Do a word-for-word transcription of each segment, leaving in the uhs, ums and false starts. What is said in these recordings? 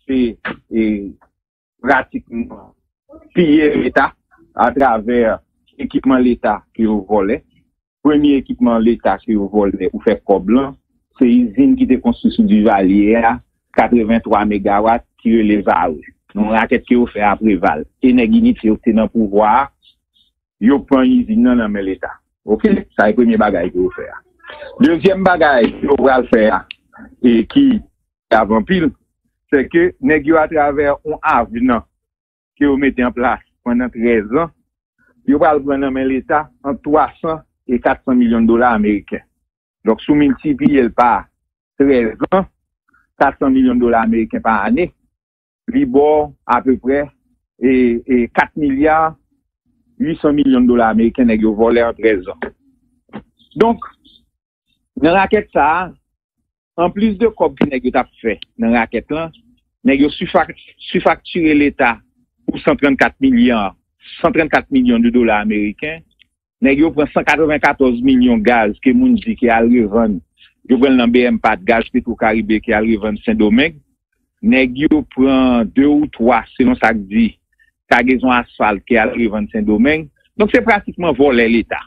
se, e, pratikman piye Leta atravè ekipman Leta ke yo vòlè. Premye ekipman Leta ke yo vòlè pou fè kòb lan, se izin ki te konstwi sou Divalye a, katrevenntwa megawat, ki rele Vare. Yon rakèt ke yo fè a Preval. E nèg Inite yo ki te nan pouvwa a, yo pran izin nan nan men Leta. Oke? Sa e premye bagay ke yo fè a. Dezyèm bagay ke yo pral fè a, e ki grav anpil, se ke nèg yo, atravè yon avnan ke yo mete an plas pandan trèz an, yo pral pran nan men Leta ant twa san e kat san milyon dola ameriken. Donk, si w miltipliye l pa trèz an, kat san milyon dola ameriken pa ane, li ba w apeprè, e, e kat milya uit san milyon dola ameriken nèg yo vòlè an trèz an. Donk, nan rakèt sa a, anplis de kòb ke nèg yo t ap fè nan rakèt lan, nèg yo sifak-, sifaktire Leta pou san trannkat milya, san trannkat milyon de dola ameriken. Nèg yo pran san katrevenkatòz milyon gaz ke moun di ke al revann. Yo pran l nan B M Pat, Gaz Petro Caribe ke al revann Sendomeng. Nèg yo pran de ou twa, selon sa k di, kagezon asfalt ke al revann Sendomeng. Donk, se pratikman vòlè Leta.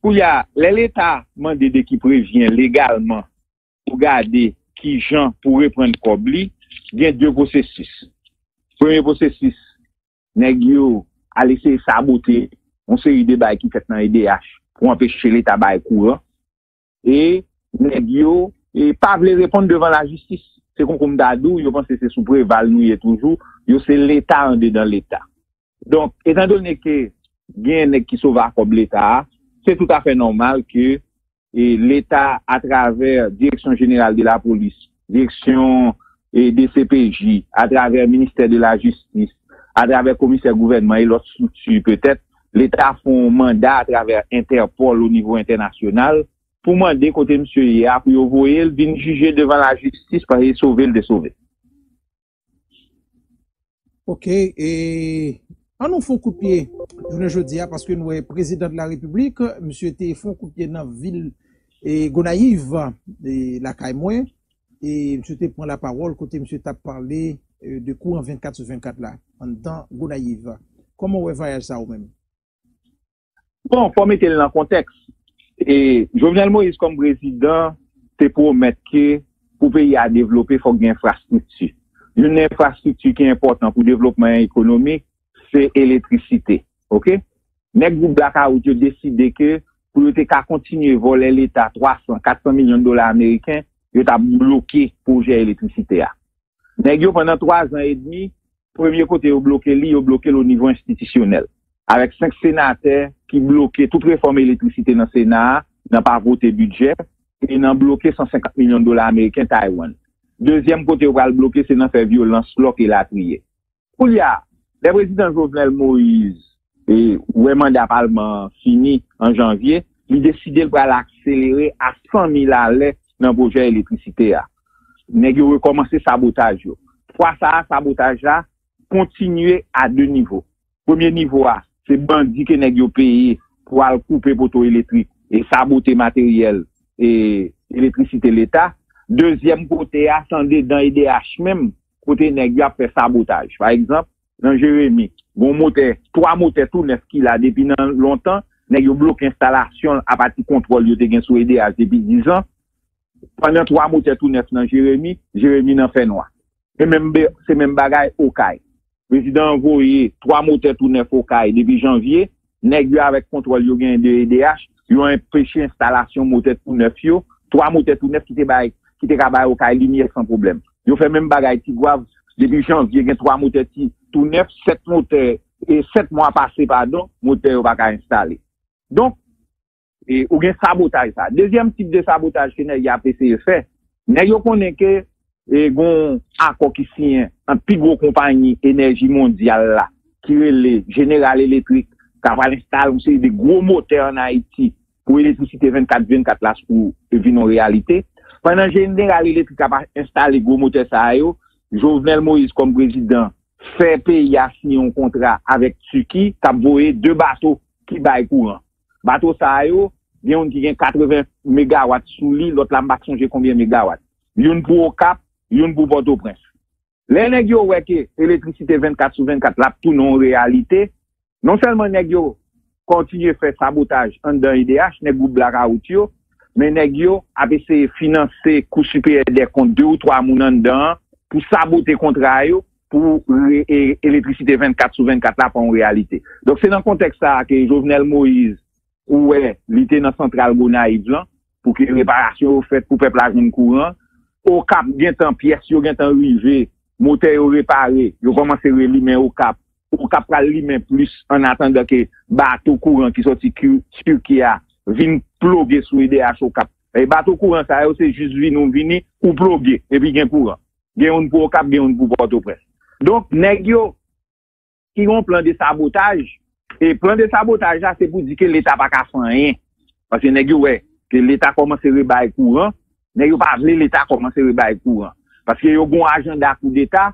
Koulye a, lè Leta mande de ki prevyen legalman pou gade ki jan pou reprann kòb li, gen de pwosesis. Premye pwosesis, nèg yo al eseye sabote yon seri de bagay ki fèt nan E D H pou anpeche Leta bay kouran. E nèg yo, e, pa vle reponn devan lajistis. Se konkou m ta di w, yo panse se sou Preval nou ye toujou, yo se Leta andedan Leta. Donk, etandone ke gen nèg ki sove ak kòb Leta a, se toutafè nòmal ke, e, Leta, atravè Direksyon Jeneral de Lapolis, Direksyon, e, D C P J, atravè Ministè de la Jistis, atravè Komisè Gouvènman e lòt estrikti petèt, Leta fè yon manda atravè Entèpòl o nivo entènasyonal pou mande kote misye ye a pou yo voye l vin jije devan lajistis paske sove l te sove. Ok, e ann nou fè yon kout pye jounen jodi a, paske nou wè prezidan de la repiblik, misye te fè yon kout pye nan vil, e, Gonayiv, e, lakay mwen, e misye te pran lapawòl kote misye t ap pale, e, de kouran vennkat sou vennkat la anndan Gonayiv. Kòman w wè vwayaj sa ou menm? Bon, fò mete l nan kontèks. E Jovenel Moïse kòm prezidan te pwomèt ke pou peyi a devlope fòk gen enfrastrikti. Youn nan enfrastrikti ki enpòtan pou devlopman ekonomik se eletrisite. Oke? Nèg gwoup blakawout yo deside ke pou yo te ka kontinye vòlè Leta twa san, kat san milyon dola ameriken, yo t ap bloke pwojè eletrisite a. Nèg yo pandan twa zan edmi, premye kote yo bloke li, yo bloke l o nivo enstitisyonèl. Avèk senk senatè ki bloke tout refòm eletrisite nan Sena a, nan pa vote bidjè, e nan bloke san senkant milyon dola ameriken Taiwan. Dezyèm kote yo pral bloke se nan fè vyolans, lòk elatriye. Koulye a, lè prezidan Jovenel Moïse e wè manda palman an fini an janvye, li deside l pral akselere a san mil alè nan pwojè eletrisite a. Nèg yo rekòmanse sabotaj yo. Fwa sa a, sabotaj la kontinye a de nivo. Premye nivo a, se bandi ke nèg yo peye pou al koupe poto eletrik e sabote materyèl e eletrisite Leta. Dezyèm kote a, se andedan E D H menm, kote nèg yo ap fè sabotaj. Pa egzanp, nan Jeremi, gon motè, twa motè tou nèf ki la depi nan lontan, nèg yo bloke enstalasyon l apati kontwòl yo te gen sou E D H depi diz an. Pandan twa motè tou nèf nan Jeremi, Jeremi nan fènwa. E menm, se menm bagay Okay. Prezidan an voye twa motè tou nèf Okay depi janvye. Nèg yo avèk kontwòl yo genyen de E D H, yo anpeche enstalasyon motè tou nèf yo. Twa motè tou nèf ki te bay, ki te ka bay Okay limyè san pwoblèm. Yo fè menm bagay Tigwav, depi janvye gen twa motè ti tou nèf, sèt motè, e sèt mwa pase, padon, motè yo pa ka enstale. Donk, e, ou gen sabotaj sa. Dezyèm tip de sabotaj ke nèg yo ap eseye fè, nèg yo konnen ke, e, gon akò ki siyen ant pi gwo konpayi enèji mondyal la, ki rele General Electric, k ap al enstale yon seri de gwo motè ann Ayiti pou eletrisite vennkat vennkat la pou vin yon reyalite. Pandan General Electric ap enstale gwo motè sa yo, Jovenel Moïse kòm prezidan fè peyi a siyen yon kontra avèk Tiki k ap voye de bato ki bay kouran. Bato sa yo, gen youn ki gen katreven megawat sou li, lòt la m pa sonje konbyen megawat. Youn pou Okap, youn pou Pòtoprens. Lè nèg yo wè ke elektrisite vennkat sou vennkat l ap tounen yon reyalite, non sèlman nèg yo kontinye fè sabotaj anndan E D H, nèg gwoup blakawout yo, men nèg yo ap eseye finanse Kou Siperyè dè Kont de ou twa moun anndan an pou sabote kontra yo, pou re- e- elektrisite vennkat sou vennkat la pa yon reyalite. Donk, se nan kontèks sa a ke Jovenel Moïse, ou wè, li te nan santral Gonayiv lan, pou ke reparasyon yo fèt, pou pèp la jwenn kouran. Okap gentan, pyès yo gentan rive, motè yo repare, yo kòmanse relimen Okap. Okap pral limen plis an atandan ke bato kouran ki sòti Ki- Tiki a vin ploge sou E D H Okap. E bato kouran sa yo, se jis vini ou vini, ou ploge, epi gen kouran. Gen youn pou Okap, gen youn pou Pòtoprens. Donk, nèg yo ki gen yon plan de sabotaj, e plan de sabotaj la, se pou di ke Leta pa ka fè anyen. Paske nèg yo wè ke Leta kòmanse rebay kouran, nèg yo pa vle Leta kòmanse rebay kouran. Paske yo gen yon ajanda koudeta,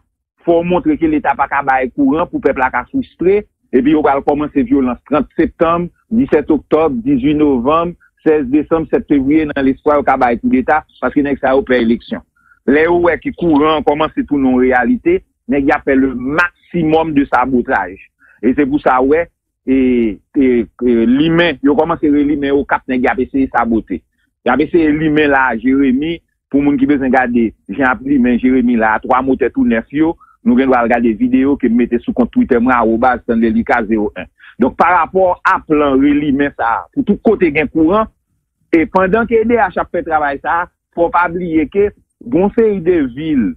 fò w montre ke Leta pa ka bay kouran pou pèp la ka fristre, epi yo pral kòmanse vyolans trant septanm, disèt oktòb, dizuit novanm, sèz desanm, sèt fevriye, nan lespwa yo ka bay koudeta, paske nèg sa yo pè eleksyon. Lè yo wè ke kouran an kòmanse tounen yon reyalite, nèg y ap fè le maksimòm de sabotaj. E se pou sa w wè, e, e, e, limen, yo kòmanse relimen Okap, nèg y ap eseye sabote. Y ap eseye limen la Jeremi, pou moun ki bezwen gade jan y ap limen Jeremi la, twa motè tou nèf yo, nou gen dwa al gade videyo ke m mete sou kont Twitter mwen, arobaz Stanley Lucas zewo en. Donk, pa rapò a plan relimen sa a, pou tout kote gen kouran, e pandan ke E D H ap fè travay sa a, fò w pa bliye ke gon seri de vil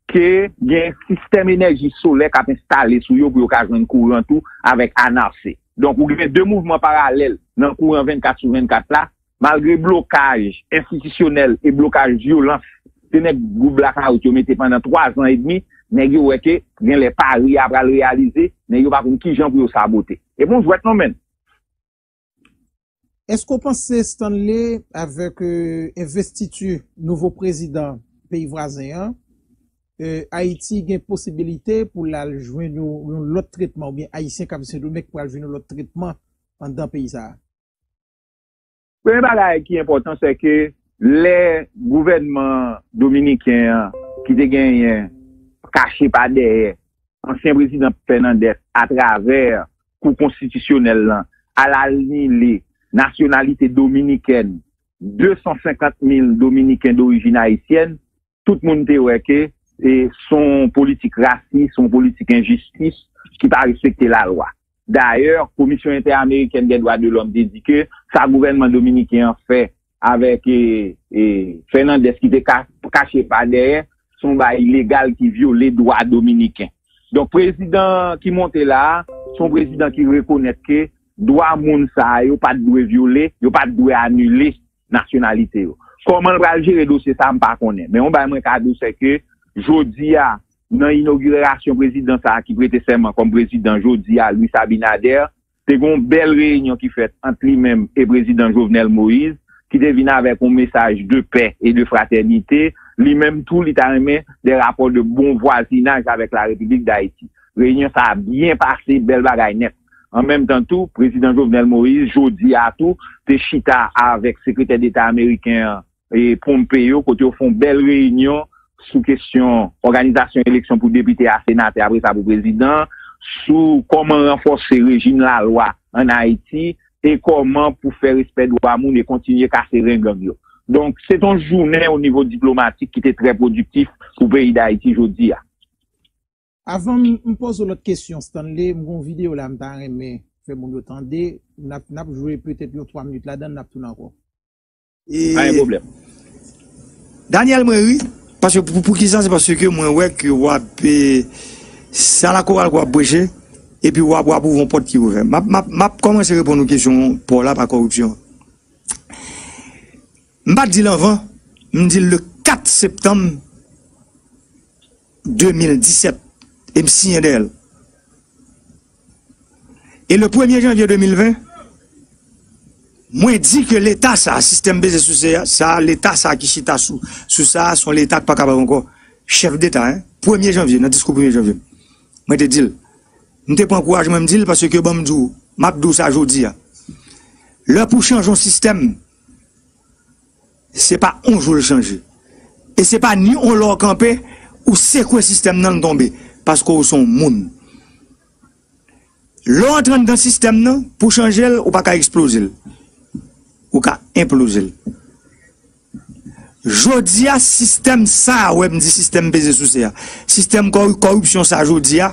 ke gen sistèm enèji solè k ap enstale sou yo pou yo ka jwenn kouran tou avèk Anarse. Donk, ou gen de mouvman paralèl nan kouran vennkat sou vennkat la, malgre blokaj enstitisyonèl e blokaj vyolans, se nèg gwoup blakawout yo mete pandan twa zan edmi, nèg yo wè ke genlè pari a pral reyalize, nèg yo pa konn kijan pou yo sabote. E bon jwèt non, menn. Èske w panse, Stanley, avèk envestiti nouvo prezidan peyi vwazen an, Ayiti gen posibilite pou l al jwenn yon lòt tretman, oubyen Ayisyen k ap Sendomeng pral jwenn yon lòt tretman anndan peyi sa a? Premye bagay ki enpòtan, se ke lè gouvènman dominiken an ki te genyen kache pa dèyè ansyen prezidan Fernandez atravè Kou Konstitisyonèl lan al anile nasyonalite dominikèn de san senkant mil Dominiken dorijin ayisyèn, tout moun te wè ke se yon politik rasis, se yon politik enjistis ki pa respekte lalwa. Dayè, Komisyon Entèamerikèn dè Dwa de Lòm te di ke sa gouvènman dominiken an fè avèk Fernandez ki te kache pa dèyè, se yon bagay ilegal ki vyole dwa dominiken. Donk, prezidan ki monte la a, se yon prezidan ki rekonèt ke dwa moun sa a yo pa t dwe vyole, yo pa t dwe anile nasyonalite yo. Kòman l pral jere dosye sa a, m pa konnen. Men yon bagay mwen ka di w, se ke jodi a, nan inogirasyon prezidan sa a ki prete sèman kòm prezidan jodi a, Luis Abinader, te gen yon bèl reyinyon ki fèt ant li menm e prezidan Jovenel Moïse, ki te vin avèk yon mesaj de pè e de fratènite. Li menm tou, li ta renmen de rapò de bon vwazinaj avèk Larepiblik Dayiti. Reyinyon sa a byen pase, bèl bagay nèt. An menm tan tou, prezidan Jovenel Moïse, jodi a tou, te chita avèk sekretè deta ameriken an, Pompeo, kote yo fè yon bèl reyinyon sou kesyon òganizasyon eleksyon pou depite a senatè, apre sa pou prezidan, sou kòman ranfòse rejim lalwa ann Ayiti e kòman pou fè respè dwa moun e kontinye kase ren gang yo. Donk, se t on jounen o nivo diplomatik ki te trè pwodiktif pou peyi Dayiti jodi a. Avan m poze w lòt kesyon, Stanley, m gen yon videyo la m ta renmen fè moun yo tande. N ap, n ap jwe petèt yon twa minit ladan l, n ap tounen ankò. Pa gen pwoblèm. Daniel, mwen ri, paske pou, pou kisa, se paske mwen wè ke w ap, e, sa lakoral ke w ap preche, epi w ap, w ap ouvri yon pòt ki ouvè. M ap, m ap, m ap kòmanse reponn ou kesyon pa w la pa kòripsyon. M pa t di l anvan, m di l le kat septanm de mil disèt, e m siyen dèyè l. E le premye janvye de mil ven, mwen di ke Leta sa, sistèm peze souse sa, Leta sa ki chita sou, sou sa, se yon Leta ki pa kapab ankò. Chèf Deta, en, premye janvye, nan diskou premye janvye, mwen te di l. M te pran kouraj mwen, m di l, paske ban m di w, m ap di w sa jodi a. Lè pou chanje yon sistèm, se pa yon jou l chanje. E se pa ni yon lè w kanpe, ou sekwe sistèm nan, l tonbe. Paske w se yon moun. Lè w antre anndan sistèm nan, pou chanje l, ou pa ka eksploze l. Ou ka enploze l. Jodi a, sistèm sa a, wè m di sistèm peze souse a, sistèm kòri-, kòripsyon sa a jodi a,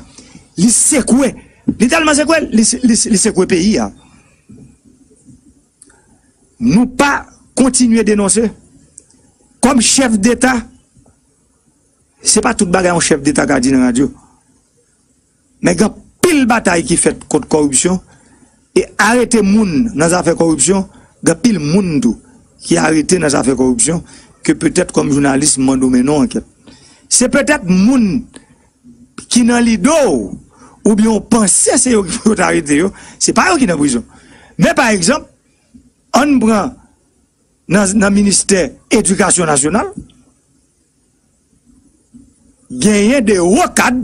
li sekwe. Li tèlman sekwe, li, li, li sekwe peyi a. Nou pa kontinye denonse. Kòm chèf deta, se pa tout bagay yon chèf deta ka di nan radyo. Men gen anpil batay ki fèt kont kòripsyon, e arete moun nan zafè kòripsyon, gen anpil moun tou ki arete nan zafè kòripsyon, ke petèt kòm jounalis m mande w mennen yon ankèt. Se petèt moun ki nan lide w, oubyen w panse se yo ki pou yo t arete yo, se pa yo ki nan prizon. Men pa egzanp, ann pran nan, nan ministè edikasyon nasyonal, genyen de wo kad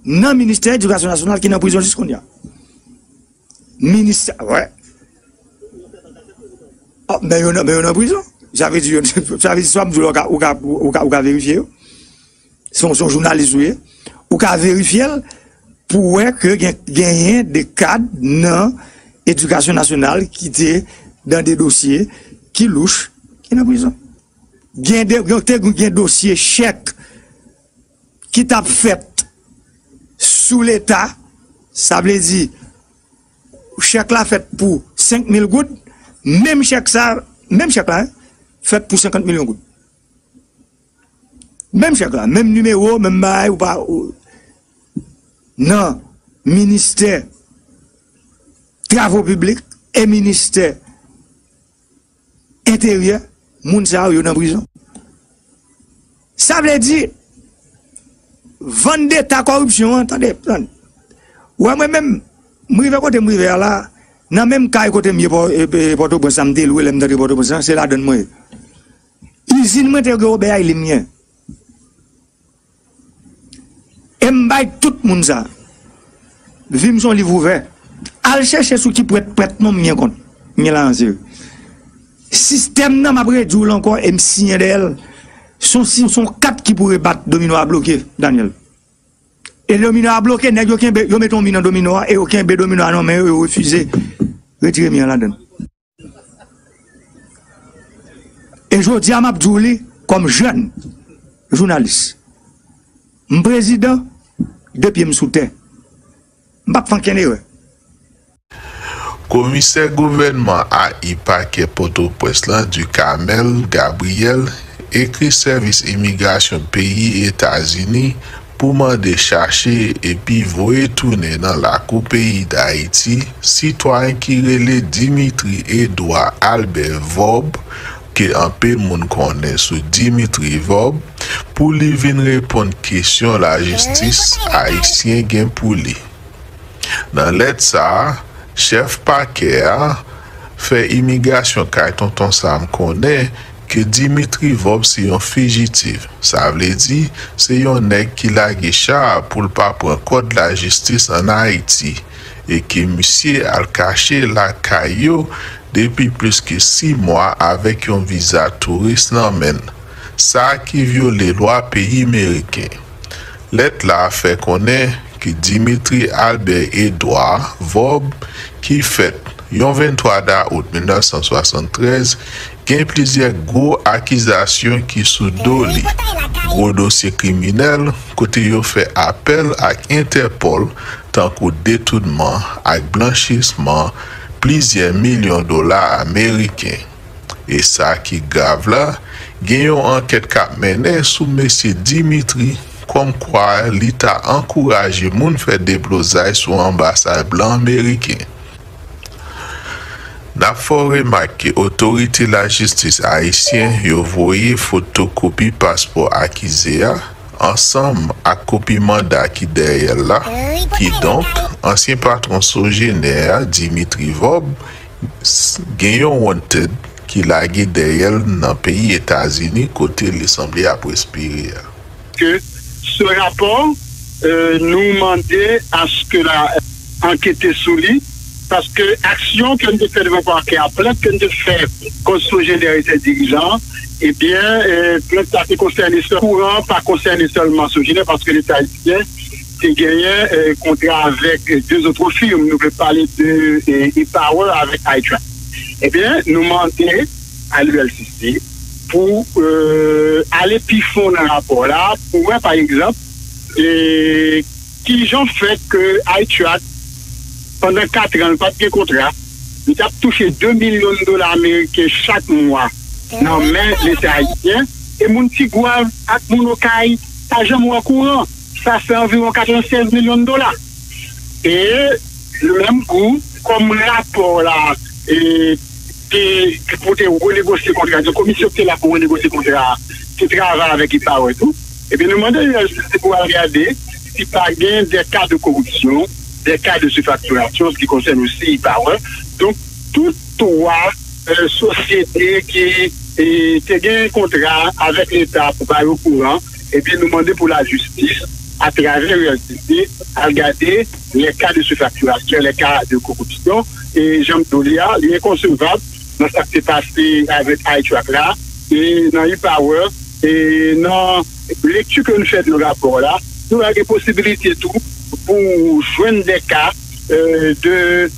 nan ministè edikasyon nasyonal ki nan prizon jis kounye a. Ministè, wè. Oh, men yo nan, men yo nan prizon. Sa vle di, yo, sa vle di, swa m di w la, ou ka, ou ka, ou ka, ou ka verifye yo. Se yon, se yon jounalis ou ye. Ou ka verifye l pou wè ke gen, genyen de kad nan edikasyon nasyonal ki te nan de dosye ki louch, ki nan prizon. Gen de, gen, te gen dosye chèk ki t ap fèt sou Leta, sa vle di, chèk la fèt pou senk mil goud, menm chèk sa, menm chèk la, hein, fèt pou senkant milyon goud. Menm chèk la, menm nimewo, menm bagay, ou pa, ou, nan ministè travo piblik e ministè enteryè, moun sa yo, yo nan prizon. Sa vle di, vandeta kòripsyon an, tande, tande. Ou wè mwen menm, m rive kote m rive a la, nan menm kay kote m ye Pò-, e, e, Pòtoprens la, m te lwe lè m t antre Pòtoprens la, se ladann mwen ye. Izin mwen te gen Obè Ayli m ye. E m bay tout moun sa. Vi m se yon liv ouvè. Al chèche sou ki pwèt, pwèt non m gen kont. M gen la nan seri. Sistèm nan, m ap redi w l ankò e m siyen dèyè l. Se yon, se yon kat ki pou rebat domino a bloke, Daniel. E domino a bloke, nèg yo kenbe, yo mete yon mi nan domino a e yo kenbe domino a nan men yo, yo refize retire mi an ladann. E jodi a, m ap di w li kòm jèn jounalis. M prezidan, de pye m sou tè. M p ap fè ankenn erè. Komisè gouvènman A I pakè Pòtoprens lan, Ducamel Gabriel, ekri sèvis imigrasyon peyi Etazini pou mande chache epi voye tounen nan lakou peyi Dayiti sitwayen ki rele Dimitri Edouard Albert Vorbe, ke anpil moun konnen sou Dimitri Vorbe, pou li vin reponn kesyon lajistis ayisyen gen pou li. Nan lèt sa a, chèf pakè a fè imigrasyon kay Tonton Sam konnen ke Dimitri Vorbe se yon fijitiv, sa vle di se yon nèg ki lage cha a pou l pa pran kòd lajistis ann Ayiti, e ke misye al kache lakay yo depi plis ke sis mwa avèk yon viza touris nan men l, sa ki vyole lwa peyi meriken. Lèt la fè konnen ke Dimitri Albert Edouard Vorbe, ki fèt yon venntwa dawout mil nèf san swasanntrèz, gen plizyè gwo akizasyon ki sou do li, gwo dosye kriminèl kote yo fè apèl ak Entèpòl, tankou detounman ak blanchisman plizyè milyon dola ameriken. E sa ki grav la, gen yon ankèt k ap mennen sou mesye Dimitri, kòmkwa li ta ankouraje moun fè deblozay sou anbasad blan ameriken. N ap fè w remake ke otorite lajistis ayisyen yo voye fotokopi paspò akize a, ansanm ak kopi manda ki dèyè l la, kidonk, ansyen patwon Sogener a, Dimitri Vorbe, gen yon wanted ki lage dèyè l nan peyi Etazini kote li sanble ap respire a. Ke se rapò, euh, nou mande aske la ankete sou li, paske aksyon ke n te fè devan pakè a, plent ke n te fè kont Sogener e sèten dirijan, Ebyen, plent sa te konsène sèl kouran, pa konsène sèlman Sogener, paske Leta ayisyen te genyen kontra avèk de zòt fim. Nou vle pale de E-Power avèk iTrack. Ebyen, nou mande a l'U L C C pou ale pi fon nan rapò la, pou wè, pa egzanp, kijan fè ke iTrack, pandan kat an, li pa t gen kontra, li t ap touche de milyon dola ameriken chak mwa nan men Leta ayisyen, e moun Tigwav ak moun Okay pa janm wè kouran. Sa fè anviwon katrevennsèz milyon dola. E, le menm kou, kòm rapò la, e, te, te pou te renegosye kontra, yon komisyon ki te la pou renegosye kontra, te travay avèk E-Power tou. Ebyen, nou mande U L C C pou al gade si pa gen de ka de koripsyon, de ka de sifaktirasyon, ki konsène osi E-Power. Donk, tout twa sosyete ki te gen kontra avèk Leta pou ba yo kouran, ebyen, nou mande pou lajistis, atravè U L C C, al gade les cas de surfacturation, les cas de corruption. E jan m di w li a, li enkonsevab nan sa k te pase avèk iTrack la, e nan E-Power, e nan lekti ke nou fè de rapò la, nou wè gen posibilite tou pou jwenn de ka de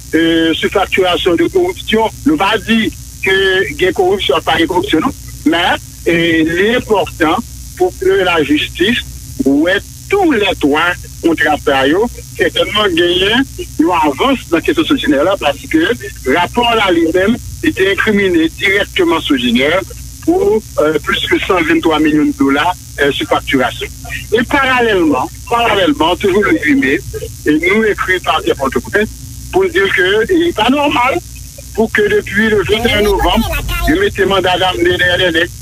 surfacturation, de corruption. Nou pa di ke gen koripsyon ak pa gen koripsyon, non. Men, e, li enpòtan pou ke lajistis wè tou lè twa kontra sa yo, sètènman genyen yon avans nan kesyon Sogener la, paske rapò la li menm, li te enkrimine dirèkteman Sogener pou plis ke san venntwa milyon dola sifaktirasyon. E paralèlman, paralèlman, toujou le uit me, e nou ekri Parkè Pòtoprens pou n di l ke li pa nòmal pou ke depi le venteyen novanm, yo mete manda damne dèyè de nèg.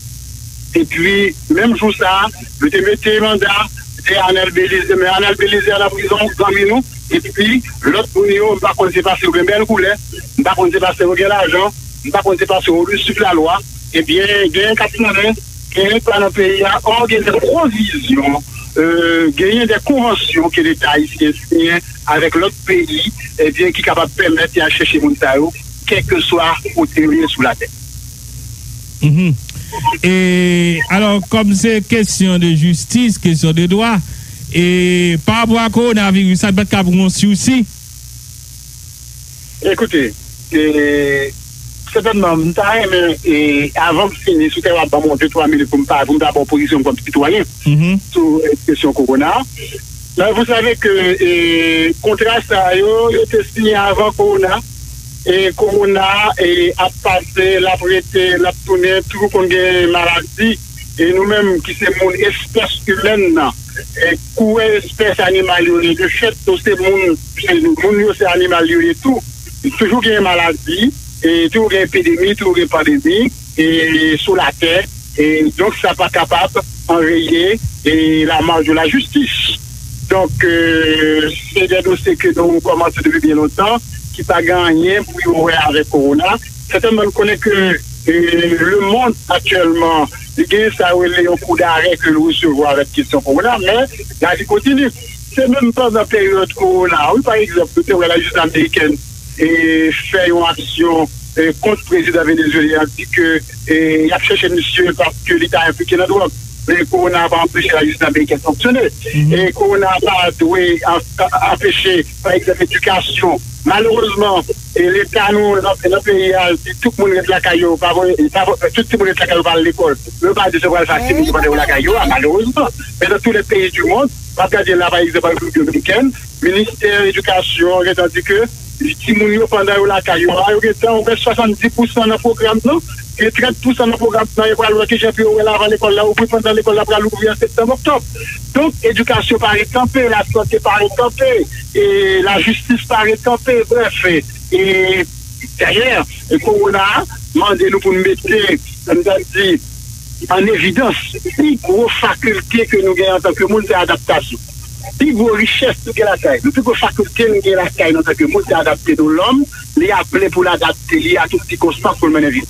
Epi, menm jou sa a, yo te mete manda dèyè Arnel Belizaire, men Arnel Belizaire nan prizon, zanmi nou. Epi, lòt moun yo, m pa konn se paske yo gen bèl koulè, m pa konn se paske yo gen lajan, m pa konn se paske yo lis swiv lalwa. Ebyen, genyen k ap konnen, genyen pa nan peyi a, ò, gen de pwovizyon, genyen de konvansyon ke Leta ayisyen siyen avèk lòt peyi, ebyen, ki kapab pèmèt y al chèche moun sa yo, kèlkeswa kote yo ye sou latè. Mhm. E, alò, kòm se kesyon de jistis, kesyon de dwa, e pa rapò a kowonaviris la, nou pa t ka pran yon sisi? Ekoute, e, sètènman, m ta renmen, e, avan m fini, si w ta va ban mwen de twa minit pou m pale, pou m ta ba w pozisyon m kòm sitwayen sou, e, kesyon kowona. Men, vous savez que, e, kontra sa yo, yo te siyen avan kowona. E kowona, e, ap pase, l ap rete, l ap tounen, toujou konn gen maladi. E nou menm ki se moun, espès imèn nan, e, kourè espès animal yo ye. De fèt, nou se moun, se moun yo, se animal yo ye tou. Toujou gen maladi, e toujou gen epidemi, toujou gen pandemi, e sou latè, e donk sa pa kapab anreye, e lamach de lajistis. Donk, e, se de dosye ke nou kòmanse depi byen lontan, ki pa gen anyen pou yo wè avèk kowona. Sètènman, nou konnen ke, e, lemonn aktyèlman, li gen sa yo rele yon kou darè ke l resevwa avèk kesyon kowona, men lavi kontinye. Se menm pandan peryòd kowona, wi, pa egzanp, nou te wè lajistis amerikèn, e, fè yon aksyon, e, kont prezidan venezuelyen an, di ke, e, y ap chèche misye paske li ta enplike nan dwòg. Men kowona pa anpeche lajistis amerikèn fonksyone. E kowona pa dwe an-, anpeche, pa egzanp, edikasyon. Malerezman, e Leta nou nan, nan peyi a, di tout moun ret lakay yo, pa voye, pa vo-, tout timoun ret lakay yo, pa al lekòl. Yo pa di se pral fasil pou yo pandan yo lakay yo a, malerezman. Men dans tous les pays du monde, w ap gade la, pa egzanp, an Repiblik Dominikèn, ministè edikasyon gentan di ke timoun yo, pandan yo lakay yo a, yo gentan ouvè swasanndis pousan nan pwogram nan, e trant pousan nan pwogram nan, yo pral wè kijan pou yo wè l avan lekòl la ouvri, pandan lekòl la pral ouvri an septanm, oktòb. Donk, edikasyon pa ret kanpe, lasante pa ret kanpe, e lajistis pa ret kanpe, brèf, e, e dayè, e kowona a mande nou pou n mete, ann di, an evidans, pi gwo fakilte ke nou gen antanke moun, se adaptasyon. Pi gwo richès nou gen lakay nou, pi gwo fakilte nou gen lakay nou antanke moun, se adapte nou. Lòm, li aple pou l adapte li a tout sikonstans pou l mennen vi l.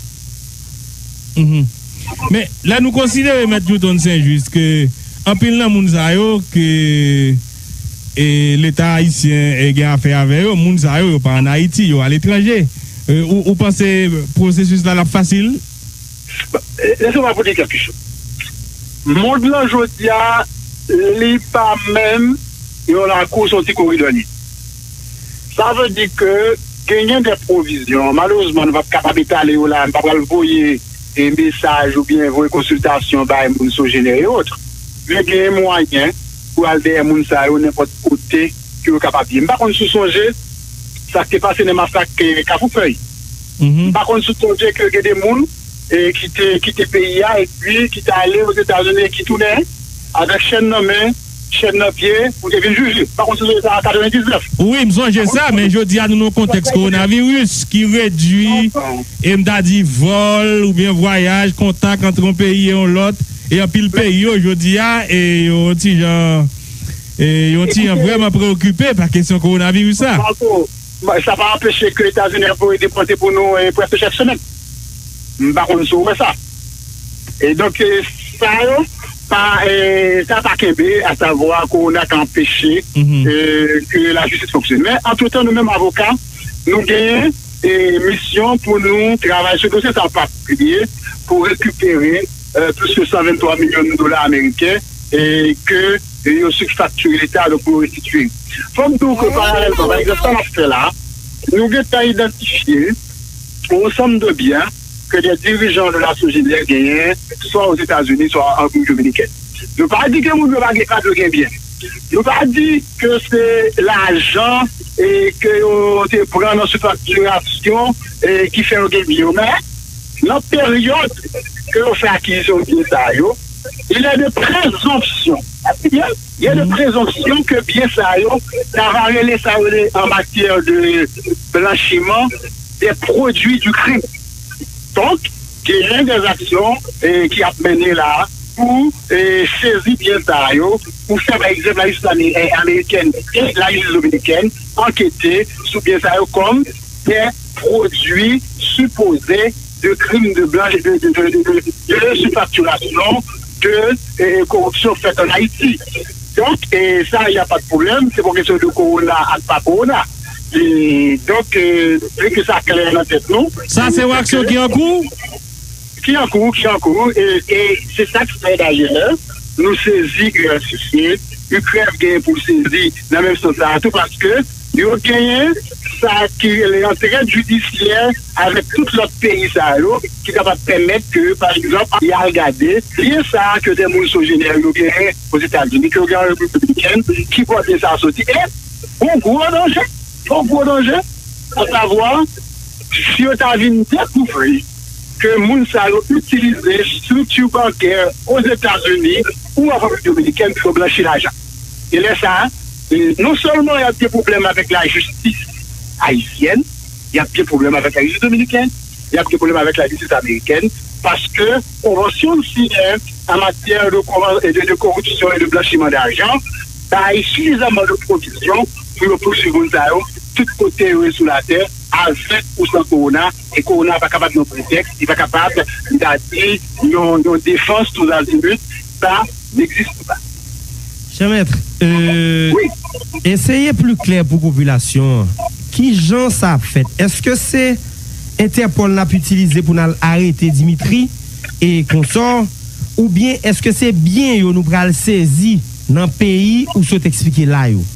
Mhm. Men, lè nou konsidere, Mèt Newton Saint-Just, ke anpil nan moun sa yo ke, e, Leta ayisyen, e, gen afè avè yo, moun sa yo, yo pa ann Ayiti, yo aletranje. E, ou, ou panse pwosesis la, l ap fasil? Lese mwen pou di kèk chòz. Mond lan jodi a, li pa menm yon lakou, se yon ti koridò li ye. Sa vle di ke genyen de pwovizyon, malerezman, nou p ap kapab etale yo la, nou pa pral voye e mesaj oubyen voye konsiltasyon bay moun Sogener e otre. Men genyen mwayen pou al dèyè moun sa yo nenpòt kote ke yo kapab ye. M pa konn si w sonje sa k te pase nan masak e Kafou Fèy. M pa konn si w sonje ke gen de moun e ki te kite peyi a epi ki te ale Ozetazini e ki tounen avèk chèn nan men, chèn nan pye, pou te vin jije. M pa konn si w sonje sa an katrevendiznèf. Wi, m sonje sa, men jodi a nou nan yon kontèks kowonaviris ki redui, e m ta di vòl oubyen vwayaj, kontak ant yon peyi e yon lòt, e anpil peyi yo jodi a, e yo yon ti jan, e yo yon ti jan vrèman preokipe pa kesyon kowonaviris la. Sa pa anpeche ke Etazini ap voye depòte pou nou e prèske chak semèn. M pa konn si w wè sa. E donk, e, sa yo, pa, e, sa pa kenbe, asavwa kowona ka anpeche e, ke lajistis fonksyone. Men, antretan, nou menm avoka, nou genyen e, misyon pou nou travay sou dosye sa an patikilye pou rekipere e, plis ke san venntwa milyon dola ameriken e, ke e, yo sifakture Leta, donk pou yo restitiye. Fò m di w ke paralèlman, pa egzanp, sa n ap fè la, nou gentan idantifye yon ansanm de byen ke de dirijan de la Sogener genyen, swa Ozetazini, swa an Repiblik Dominikèn. Nou pa di ke moun yo pa gen, pa dwe gen byen. Nou pa di ke se lajan e ke yo te pran nan sifaktirasyon e ki fè yo gen byen yo. Men, nan peryòd ke yo fè akizisyon byen sa yo, il y a de présomption. Il y a de présomption ke byen sa yo, ta va rele sa yo rele an matyè de blanchiman des produits du crime. Donk, genyen de zaksyon e, ki ap mennen la pou e, sezi byen sa yo, pou fè, pa egzanp, lajistis ame- e, amerikèn e lajistis dominikèn ankete sou byen sa yo kòm des produits supposés de crimes de blanche, de, de, de, de, de, de surfacturation, de e, koripsyon fèt an Ayiti. Donk, e, sa, y a pa de pwoblèm, se pa kesyon de kowona ak pa kowona. E, donk, e, vle ke sa klè nan tèt nou. Sa se yon aksyon ki an kou? Ki an kou, ki an kou. E, e se sa k fè dayè, nou sezi U L C C, U C R E F genyen pou l sezi nan menm sans sa a tou, paske yo genyen sa ki rele antrèd jidisyè avèk tout lòt peyi sa yo, ki kapab pèmèt ke, pa egzanp, y al gade byen sa a ke de moun Sogener yo genyen Ozetazini, ke yo genyen an Repiblik Dominikèn, ki bò byen sa a soti. E yon gwo danje, yon gwo danje, asavwa, si yo ta vin dekouvri ke moun sa yo itilize estrikti bankè Ozetazini ou an Repiblik Dominikèn pou yo blanchi lajan. E lè sa a, e, non sèlman y ap gen pwoblèm avèk lajistis ayisyèn, y ap gen pwoblèm avèk lajistis dominikèn, y ap gen pwoblèm avèk lajistis amerikèn, paske konvansyon n siyen an matyè de, konvan- de, de koripsyon e de blanchiman dajan bay sifizaman de pwovizyon pou yo pouswiv moun sa yo tout kote yo ye sou latè, avèk ou san kowona, e kowona pa kapab yon pretèks, li pa kapab, m ta di, yon, yon defans tous azimuts, sa n'existe pas. Chè mèt, euh, eseye pli klè pou popilasyon an. Ki jan sa ap fèt? Èske se Entèpòl n ap itilize pou n al arete Dimitri e konsò? Oubyen èske se byen yo nou pral sezi nan peyi ou sot eksplike la yo?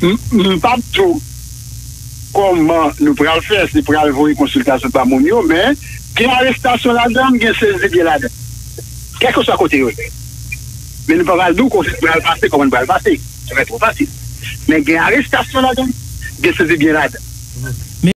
M, m p ap di w kòman nou pral fè, si pral voye konsiltasyon ba moun yo, men gen arestasyon ladan, gen sezi byen ladan. Kèlkeswa kote yo ye. Men nou pa pral di w kòman pral pase, kòman l pral pase. Sa va twò fasil. Men gen arestasyon ladan, gen sezi byen ladan.